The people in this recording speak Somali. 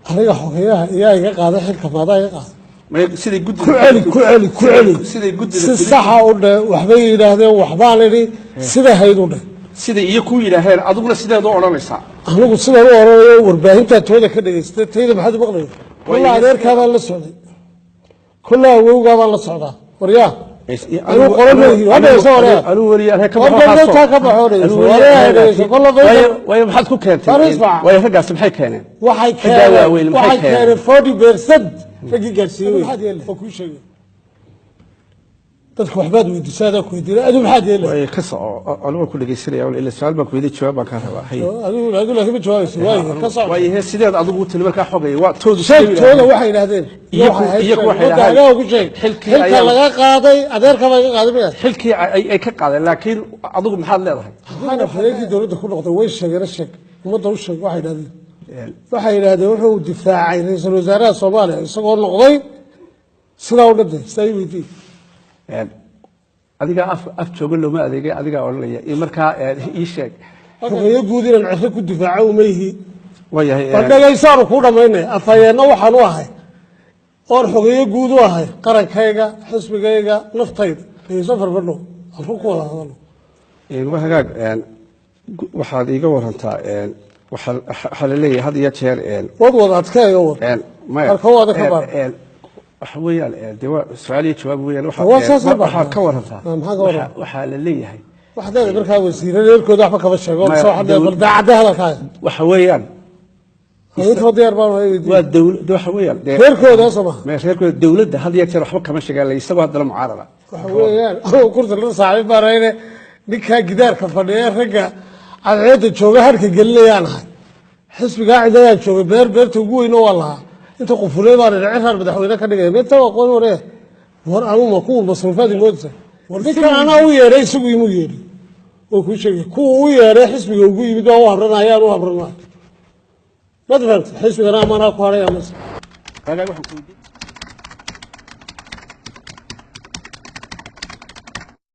Aniga xogeyaha iyaa iga qaaday xilka? Maadaa iga qaaday? Siday guddi Ku celi, ku celi, ku celi. Siday guddida Si saxa u dhe. Waxbay yidhaahdeen, waxbaan idhi, sida hayd u dhe. Siday iyo ku yidhaaheen, adiguna sideed u odhanaysaa? Anigu sidaan u odhanayo warbaahintaa tooda ka dhagaystay. Tayda maxaad u maqlayay? Kolla adeerkaabaan la socday, kolla awowgaabaan la socdaa. Waryaa, anuu qoran ma ihi. Waa dhegeyso, waryaa. Anuu weliya ka War gabdhotaa ka baxo, dhegeyso waryaa, dhegeyso kolla. Waayo, maxaad ku keentay? Farisbac. Waayo, raggaasi maxay keeneen? Waxay Raggaa keeneen waaweyn maxay waxay keeneen? Keeneen 40% raggii gaarsiiyey wey oo kuu sheegay. Dadka waxbaad weydiisaa, adaa ku weydiina. Adigu maxaad yeelay? Waayo, ka soco. Anigu waan ku dhegeysanaya ila su'aal baan ku weydiiyey, jawaab baan kaa rabaa. Hay. Adigu laakiin ma jawaabayso. Waayo, ka soco. Waayo, sideed adigu u tiri markaa xogaya waa toodu? Sheeg tooda waxay yidhaahdeen. Iyaku waxay Wadda yidhaahdeen- agaa ugu sheeg. Xilkii Xilka laga qaaday adeerka baa iga qaaday miya? Xilkii ay ka qaadeen, laakiin adigu maxaad leedahay? Waxaana afhayeenkii dowladda ku noqday way sheegeen. Sheeg, ummadda u sheeg waxay yidhahdeen. Waxay yidhaahdeen wuxuu difaacay ra-iisul wasaaraha Soomaaliya isagoo noqday sidaa u dhantay. Sidaa ii weydiin. Adigaa af jooga looma adeegay, adigaa odhanaya. Iyo markaa ii sheeg. Xogeeye guud inaan ciro ku difaaco uma yihi. Waayahay. Bal dhegaysaanu kuu dhamaynaya. Afhayeenna waxaan u ahay oon xogeeye guud u ahay qarankayga, xisbigayga, naftayda. Dhegayso, farfadho aan run ku wada hadalno. Waa hagaag. Waxaad iiga warantaa, waxaa la leeyahay had iyo jeer wad wada adkeega wad. Maya. Marka waa ka baar. Waxa weeyaan, dee waa su'aal iyo jawaab weeyaan. Waa saas. Waxaad ka warantaa. Maxaa ka waran? Waxaa la leeyahay Waxaad leedahay markaa wasiire reerkooda waxba kama sheego. Maya, soo waxaad leedahay bal daacadda hadalkaaga. Waxa weeyaan Haweenka diyaar baan ahay, weydiin. Waa dawlad, waxa weeyaan dee Reerkooda soo maha? Maya, reerkooda dawladda had iyo jeer waxba kama sheegaan, isagoo haddana mucaarada. Waxa weeyaan anuu kursi la saaxiib baan ahayne, ninkaa gidaarka fadhiya, ragga cadceedda jooga harka gelinayaan ahay. Xisbigaa cidayaan joogay, beer beerta ugu weyno waa lahaa. Inta qufuley baan idhi ciraan madaxweyne ka dhigaya. Meeta aqoon waree. War anuu ma kuwa masruufaad moodaysa? War ninkan anaa u yeedhay, isagu imuu yeedhay oo kuu sheegay. Kuwa u yeedhay xisbiga ugu yimid waa u habranayaan, u habranaya. Ma fahamtay? Xisbigana amaanaa ku hadhay amase Hagaag, waxaan ku weydiin